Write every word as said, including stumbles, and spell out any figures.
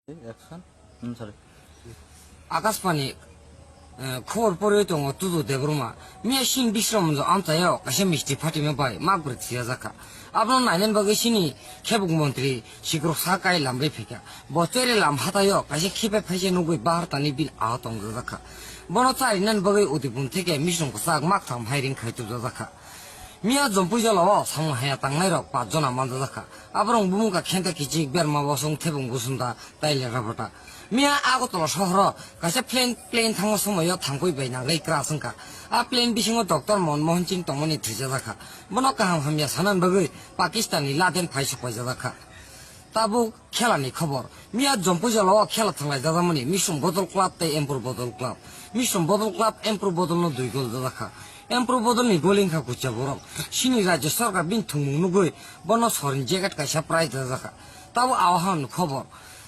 Action. Hmm, sorry. Akashbani, eh, khobor poriwi tongo Tuju Debbarma. Miya sini Bishramganj amchaio kaisa misti phatima bai mak bwrwi thwijajakha. Abono nainani bagwi sini khebuk montri sikroksa kai lamri phikha. Bo chere lam hataio kaisa khipe phaisa nugwi bahartani bil aho tongjajakha. Bono charinani bagwi Udipum theke misrung kwchak maktham hai ring khai tubjajakha. Miya Jompui jolao samung haya tangnairok paanch jona manjajakha. Aborok bumungkha Khenta Kichik, Berma Bosong, Thebung Bosonta, tai Lekrabota. Miya Agartala sohoro kaisa plane, plane thangma somoio thangkui bai nangwi crash wngkha. A plane bisingo Doctor Manmohan Singh tongmani thwijajakha. Bono kaham hamya sanani bagwi Pakistanni laden phai sokpaijajakha. Tabuk khelani khobor. Miya Jompui jolao khela thanglaijakmani Misrung Bodol Club tei Empur Bodol Club. Misrung Bodol Club, Empur Bodolno dui gol jajakha. Empur Bodolni goli wngkha kuchia borok. Sini rajya sorkar bini thwngmung nugwi bono sorin jacket kaisa prize dajakha. Tabuk awahan khobor.